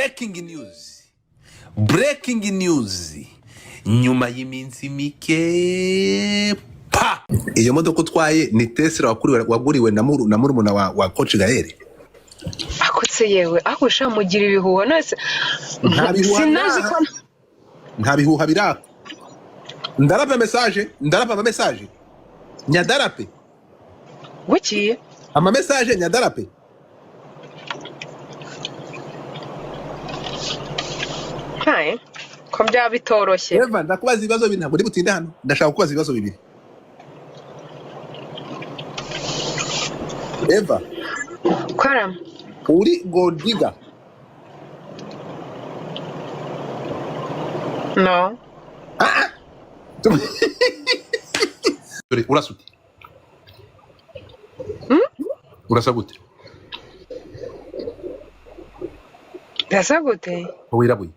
Breaking news, breaking news, nyuma y'iminsi mike pa iyo modoka utwaye ni Tesla waguriwe na murumuna wa Coach Gael. Akutse yewe, ako sha mugira ibihuha nose. Nta bihuha. Sinazi ko Nta bihuha biraha. Ndarapa message, ndarapa ama message nyadarape. Bukiye. Ama message nyadarape. Ntaye ko byaba bitoroshye. Eva, ndakubaza ibibazo bibiri, ntabwo ndi butinde hano. Ndashaka kukubaza ibibazo bibiri, Eva. Karama. Uri gold digger? No. Dore urasa ute? Urasa gute? Ndasa gute? Ko wirabuye,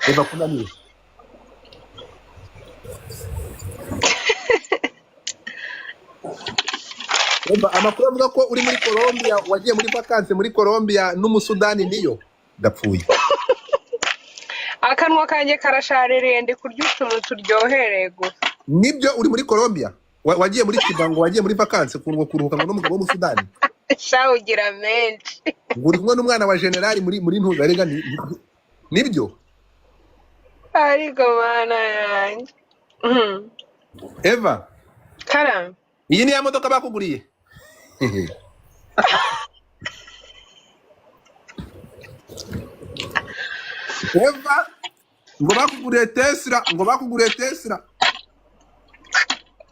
Eva, kunaniwe? Eva, amakuru avuga ko uri muri Colombia, wagiye muri vacances muri Colombia n'Umusudani, niyo? Ndapfuye. Akanwa kanjye karashaririye, ndi kurya utuntu turyohereye gusa. Nibyo, uri muri Colombia? Wagiye muri Cuba, ngo wagiye muri vacances ngo kuruhuka ngo n'umugabo w'Umusudani? Sha ugira menshi. Ngo uri kumwe n'umwana wa generali muri ntuza rega, nibyo? Ariko mana yanjye. Eva. Karama. Iyi ni ya modoka bakuguriye? Eva, ngo bakuguriye Tesla, ngo bakuguriye Tesla.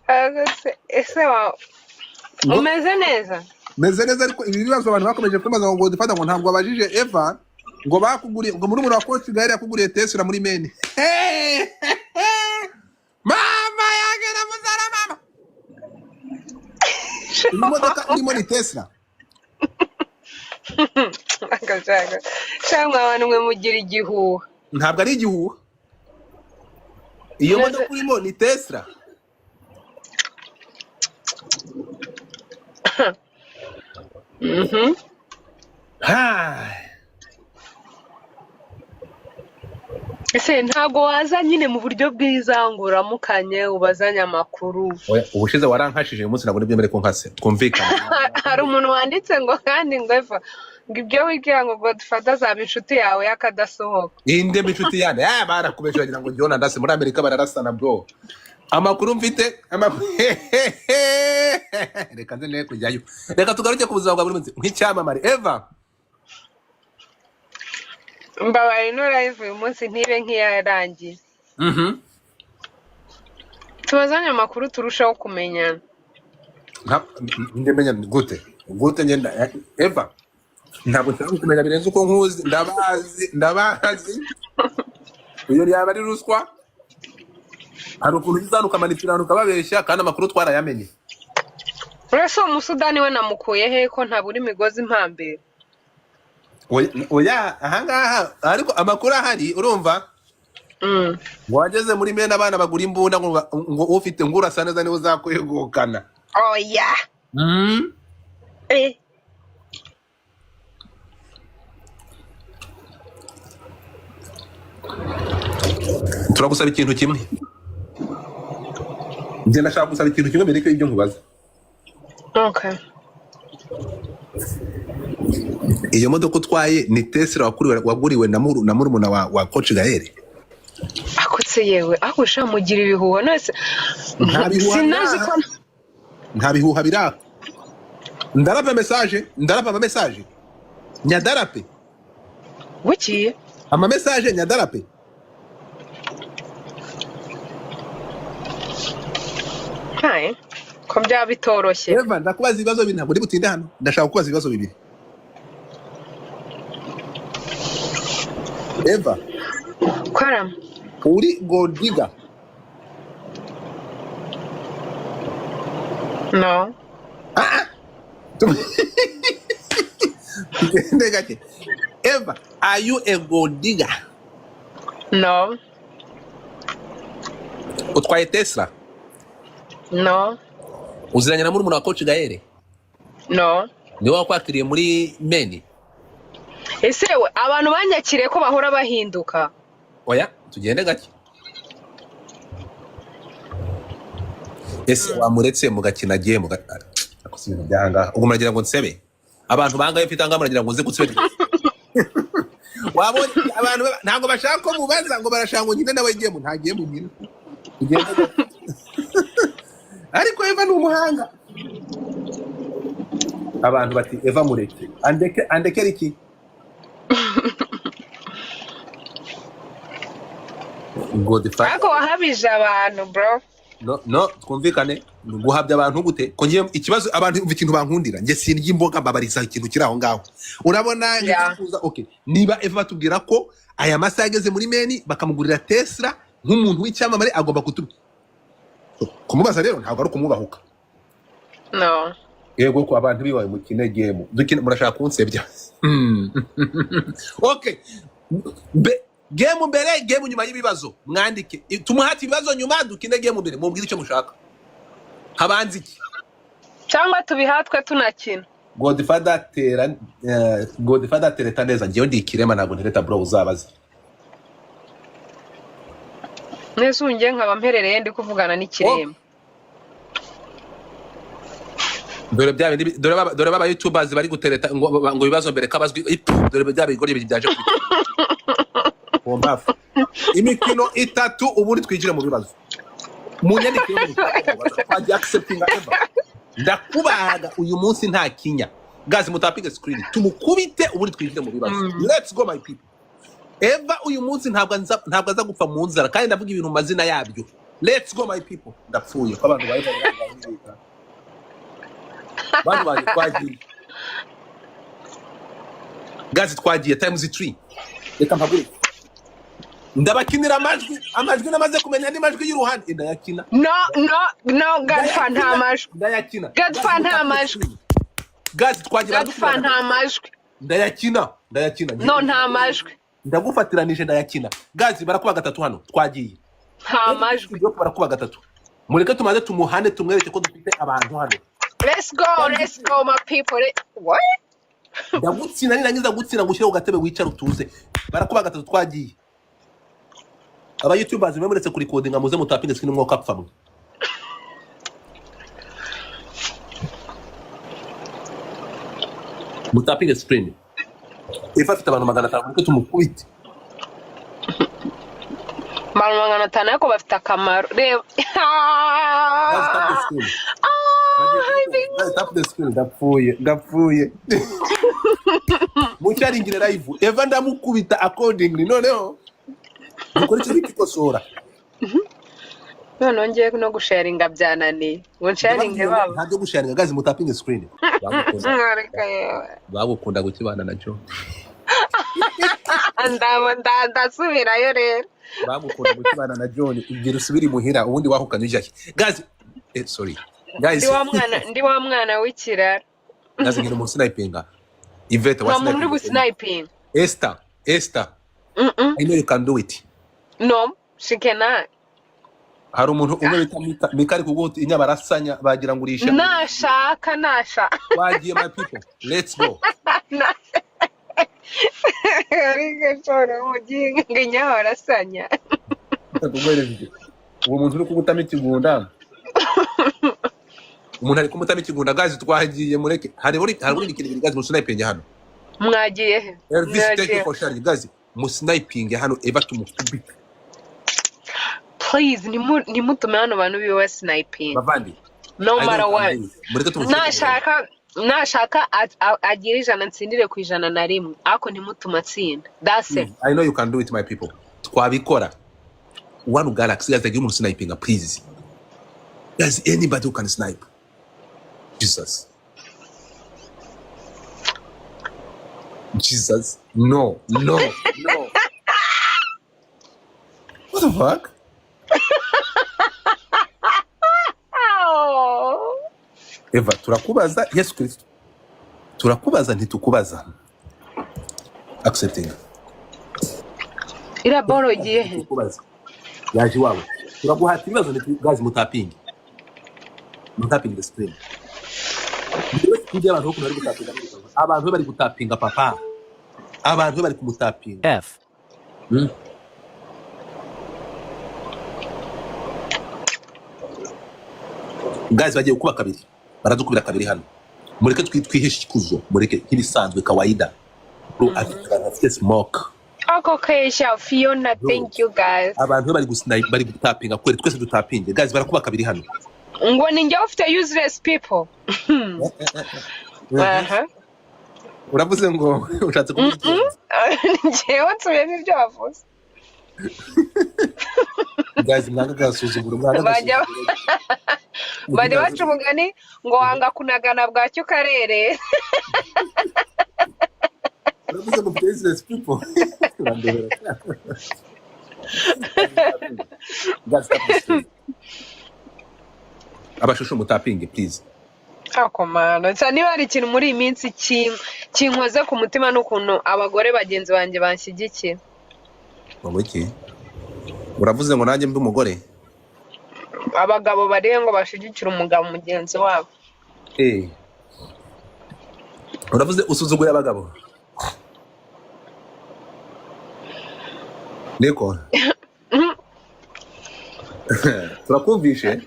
Ariko ese wa Ngo umeze neza? Meze neza, ariko ibi bibazo abantu bakomeje kwibaza ngo dufata ngo ntabwo wabajije Eva ngo bakuguriye, ngo muri wa Coach Gael yakuguriye Tesla muri Maine. Mama yagera muzara mama, iyi modoka urimo ni Tesla? Agashaka cyangwa abantu mwe mugira igihuha. Ntabwo ari igihuha, iyo Neze modoka urimo ni Tesla. Ha. Ese ntabwo waza nyine mu buryo bwiza ngo uramukanye, ubazanye amakuru? Oya, ubushize warankashije, uyu munsi ntabwo nibyemere ko nkase, twumvikane. Hari umuntu wanditse ngo kandi ngo Eva, ngo ibyo wibwira ngo Godfather azaba inshuti yawe y'akadasohoka. Inde inshuti yande? Ah, barakubesha, bagira ngo John ndase muri Amerika bararasana bro. Amakuru mfite, amakuru, reka nze ndeke kujyayo, reka tugaruke ku buzima bwa buri munsi nk'icyamamare, Eva. Mbabaye, ino live uyu munsi ntibe nk'iyarangiye. Tubazanye amakuru turushaho kumenyana. Ndemenya gute gute ngenda Eva? Ntabwo nshaka kumenya birenze uko nkuzi, ndabazi, ndabazi. Iyo yaba ari ruswa, hari ukuntu ujya ukamanipira abantu ukababeshya, kandi amakuru twarayamenye. Uretse uwo Musudani we namukuye he ko ntabura imigozi impambira? Oya oya, ahangaha ariko amakuru ahari, urumva? Ngo wageze muri mene abana bagura imbunda, ngo ufite ngo urasa neza niwe uzakwegukana. Oya. Eh. Turagusaba ikintu kimwe, njye ndashaka gusaba ikintu kimwe mbere y'ibyo nkubaza. Okay. Iyo modoka utwaye ni Tesla waguriwe na murumuna wa Coach Gael? Akutse yewe, ako sha mugira ibihuha nose. Nta bihuha Sinazi biraha. ko Nta bihuha biraha. Ndarapa message, ndarapa ama message nyadarape. Bukiye. Ama message nyadarape. Ntaye ko byaba bitoroshye. Eva, ndakubaza ibibazo bibiri, ntabwo ndi butinde hano. Ndashaka kukubaza ibibazo bibiri, Eva. Karama. Uri gold digger? No. Tugende gake. Eva, are you a gold digger? No. Utwaye Tesla? No. Uziranye na murumuna wa Coach Gael? No. Niwe wakwakiriye muri meni? Ese we, abantu banyakiriye ko bahora bahinduka? Oya, tugende gake. Ese wamuretse mugakina game? Ako si ibintu by'ahangaha. Ubwo muragira ngo nsebe abantu bangahe mfite ahangaha? Muragira ngo nze gutsebe? Wabonye abantu ntabwo bashaka ko mubaza, ngo barashaka ngo nyine nawe game. Nta game nyine, tugende gake. Ariko Eva ni umuhanga. Abantu bati: "Eva mureke." Andeke, andekera iki? Godfather. Ariko wahabije abantu, bro. No, no, twumvikane. Guhabya abantu gute? Ko ngiye ikibazo, abantu umva ikintu bankundira, njye sindya imboga, mbabariza ikintu kiri aho ngaho, urabona? Nkifuza, okay, niba Eva batubwira ko aya masaha yageze muri meni, bakamugurira Tesla nk'umuntu w'icyamamare, agomba kutu kumubaza. Rero ntabwo ari ukumubahuka. No. Yego, ko abantu biwaye mukine game, dukine. Murashaka kunsebya. Okay, game mbere, game nyuma y'ibibazo. Mwandike, tumuhate ibibazo nyuma, dukine game mbere. Mumbwire icyo mushaka, habanza iki? Cyangwa tubihatwe tunakina. Godfather tera, Godfather tereta neza. Njyewe ndi ikirema, ntabwo ntereta, bro, uzabaze. Neza, ubu njye nkaba mperereye ndi kuvugana n'ikiremba. Dore bya bindi, dore baba youtubers bari gutereta ngo ibibazo mbere kabazwi. Ipu, dore bya bigoryi byaje kubikora. Mpamvu imikino itatu, ubundi twinjire mu bibazo. Mu nyandiko yo mu mubaza, twagiye acceptinga Eva. Ndakubaga uyu munsi, nta kinya. Guys, mutapinge screen, tumukubite, ubundi twinjire mu bibazo. Let's go, my people. Eva uyu munsi ntabwo aza gupfa mu nzara, kandi ndavuga ibintu mu mazina yabyo. Let's go, my people. Ndapfuye ko abantu ba Eva barangahirika. Bantu banjye, twagiye. Guys, twagiye times 3. Reka mpaguruke, ndabakinira amajwi. Amajwi namaze kumenya andi majwi y'uruhande, ndayakina. No, no, no, Godfa, nta majwi. Ndayakina. Godfa, nta majwi. Guys, twagira. Godfa, nta majwi. Ndayakina, ndayakina. No, nta majwi. Ndagufatiranije, ndayakina. Guys, barakuba gatatu hano, twagiye. Nta majwi. Barakuba gatatu. Mureke tumaze tumuhane, tumwereke ko dufite abantu hano. Let's go, let's go, my people. What? Ndagutsinda, nirangiza gutsinda ngushyire ku gatebe wicare utuze. Barakuba gatatu, twagiye. Aba youtubers mwe muretse kurikodinga, muze mutapinge screen, umwuka apfa mwe. Mutapinge screen. Eva afite abantu 500, mureke tumukubite. Abantu 500, ariko bafite akamaro, reba. Guys, tap the screen. Ah, hi, big. Guys, tap the screen. Ndapfuye, ndapfuye. Mucyaringire live. Eva ndamukubita accordingly. Noneho dukore icyo bita ikosora. Noneho ngiye no gusharinga, byananiye ngo nsharinge baba. Ntabyo gusharinga. Guys, mutapinge screen. Reka yewe. Bagukunda gukibana nacyo. Ndasubirayo rero. Bagukunda gukibana na John. Ibwira usubire imuhira, ubundi wahukanye ujyahe? Guys, sorry guys. Ndi wa mwana w'ikirara. Guys, ngira umuntu snipinga Yvette. Nta muntu uri wa busnipinga. Esther, Esther. Mm-mm. I know you can do it. No, she cannot. Hari umuntu umwe bita Mika. Mika ari kuguhuta inyabarasanya, bagira ngo urisha. Nashaka, nashaka. Wagiye, my people, let's go. Ariko nshobora umuginga ngo inyabarasanya. Ndakuguhereza iki? Uwo muntu uri kugutama ikigunda, umuntu ari kumutama ikigunda. Guys, twagiye, mureke. Hari buri mikino ibiri. Guys, musnipinge hano. Mwagiye he? Elvis, thank you Mwagiye. for sharing. Guys, musnipinge hano, Eva tumukubite. Please, ntimutume hano bantu biwe sniping. Bavandi, No I know matter you can what. do it. Mureke tumusnipinge. Nashaka agire 100, ntsindire ku 101, ariko ntimutume atsinda. That's it. I know you can do it, my people. Twabikora. One galaxy, guys, like you sniping, please. Guys, anybody who can snipe. Jesus. Jesus. No, no, no. What the fuck? Oh. Eva, turakubaza, Yesu Kristo. Turakubaza, ntitukubaza. Accepting. Iriya boro igiye he? Ntitukubaza. Yaje iwawe. Turaguhata ibibazo, guys, mutapinge. Mutapinge the screen. Speed y'abantu ukuntu bari gutapinga, abantu be bari gutapinga, papa, abantu be bari kumutapinga. F. Guys, bagiye kuba kabiri, baradukubira kabiri hano. Mureke twiheshe ikuzo, mureke nk'ibisanzwe, kawaida. Bro, afite abantu bafite smoke. Ako kesha Fiona. Bro, Thank you guys. abantu be bari gusnipe, bari gutapinga kweri. Twese dutapinge guys, barakuba kabiri hano. Ngo ni njye ufite useless people. Aha. Uravuze ngo ushatse kuvuga iki? Njyewe nsubiyemo ibyo wavuze. Guys, mwanga agasuzuguro, mwanga Bajya agasuzuguro. bajya baca umugani ngo wanga kunagana bwacyo ukarere. Uravuze ngo useless people. Urandebera. Guys, tap the screen. Abashusho mutapinge please. Ako mana nsa, niba hari ikintu muri iyi minsi kinkoze ku mutima n'ukuntu abagore bagenzi banjye banshyigikira. Ngo iki? Uravuze ngo nanjye mbe umugore? Abagabo barihe ngo bashigikire umugabo mugenzi wabo? Eh, uravuze usuzuguye abagabo niko turakumvishe.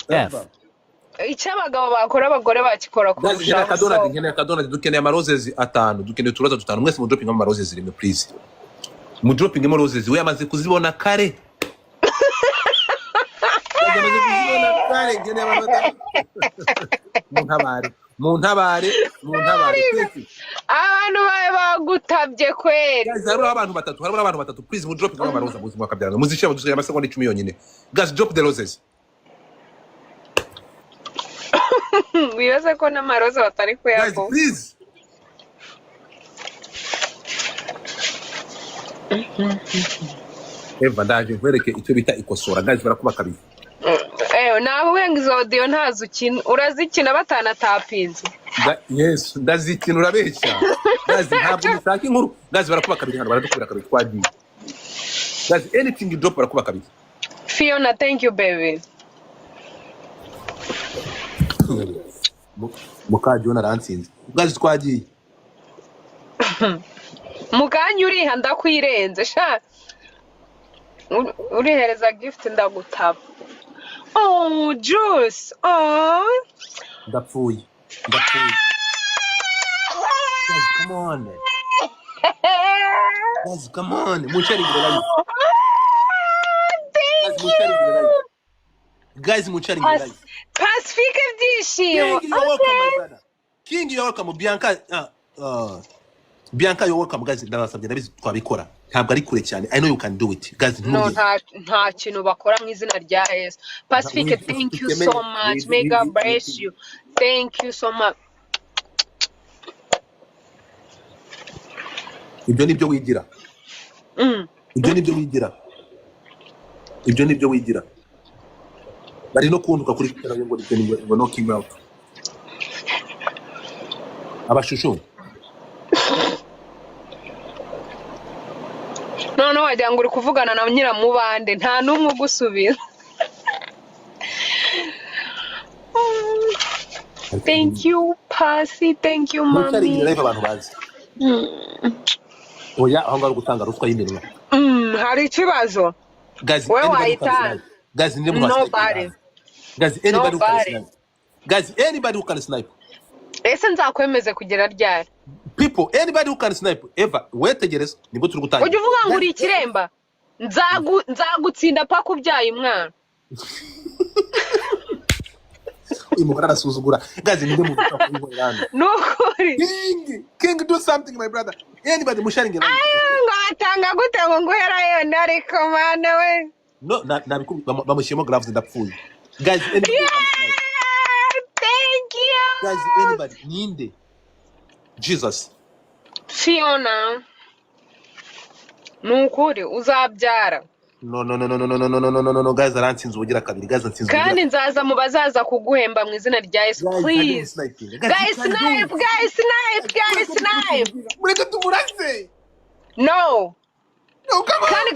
F. Icyo abagabo bakora abagore bakikora Guys, nkeneye kurushaho. akadonadi. So Nkeneye akadonadi. Dukeneye amarozezi atanu, dukeneye uturoza dutanu. Mwese mudropingemo amarozezi rimwe please, mudropingemo roses. We yamaze kuzibona kare. Yamaze kuzibona kare. Nkeneye abantu batanu. Muntabare, muntabare, muntabare twese. Abantu bawe bagutabye kweri. Guys, harabura abantu batatu, harabura abantu batatu. Please mudropingemo amaroza muzima kabyarana muzishira, dusigaye amasegonda 10 yonyine. Guys, drop the roses. Wibaze ko n'amaroza batari Guys, kuyaguha. please. Eva, ndaje nkwereke icyo bita ikosora. Guys, barakuba kabiri. Eh, nawe ngo izo audio ntazo ukina, urazikina batanatapinze. Yes, ndazikina. Urabeshya. Guys, ntabwo mushaka inkuru. Guys, barakuba kabiri hano, baradukubira kabiri, twagiye. Guys, anything you drop, barakuba kabiri. Fiona, thank you baby. Mukajyona arantsinze. Guys, twagiye. Mu kanya uriha ndakwirenze sha. Urihereza gift ndagutaba. Oh juice, oh. Ndapfuye, ndapfuye. Guys, come on. Guys, come on, munsharingire live. Guys, Thank munsharingire live. you. Guys, munsharingire live. Pacifique ibyishimo. King, you're welcome, my Okay. brother. King, you're welcome. Bianca, Bianca, you're welcome. Guys, ndabasabye, ndabizi twabikora, ntabwo ari kure cyane. I know you can do it guys. No. Ntimugende. Nta kintu bakora mu izina rya Yesu. Pacifique, thank you so much, may God bless you, thank you so much. Ibyo nibyo wigira. Ibyo nibyo wigira, ibyo nibyo wigira. Bari no kuntuka kuri Twitter ngo ibyo ngo no king out abashushu. Noneho wagira ngo uri kuvugana na nyiramubande, nta n'umwe ugusubiza. Thank you Pasi, thank you Munsharingire mami. live abantu bazi. Oya, aho ngaho uri gutanga ruswa y'iminwa. Hari ikibazo. Guys, Wowe anybody who can wayitanga. snipe. Guys, ninde muntu wasnipe Nobody. hano? Guys, anybody who can Nobody. snipe. Guys, anybody who can snipe. Ese nzakwemeze kugera ryari? People, anybody who can snipe. Eva, wetegereze nibwo turi gutangira. Ujya uvuga ngo uri ikiremba, nzagutsinda paka ubyaye umwana. Uyu mugore arasuzugura. Guys, ninde muntu ushobora kubinkorera hano? Ni ukuri. King, King, do something, my brother. Anybody musharinge live. Ngo batanga gute ngo nguherayo, ariko mana we. No, bamushyiremo gloves, ndapfuye. Guys, anybody who can snipe. Yeah, thank you. Guys, anybody, ninde? Jesus. Fiona, ni ukuri uzabyara. No, no, no, no, no, no, no, no, no, no, no, no, guys, arantsinze ubugira kabiri. Guys, antsinze ubugira. Kandi nzaza mu bazaza kuguhemba mu izina rya Yesu. Guys, Please. sniping. Guys, Guys, you can do snipe, it. guys, snipe, guys, snipe. Mureke tumurase. No. No, come on. Kandi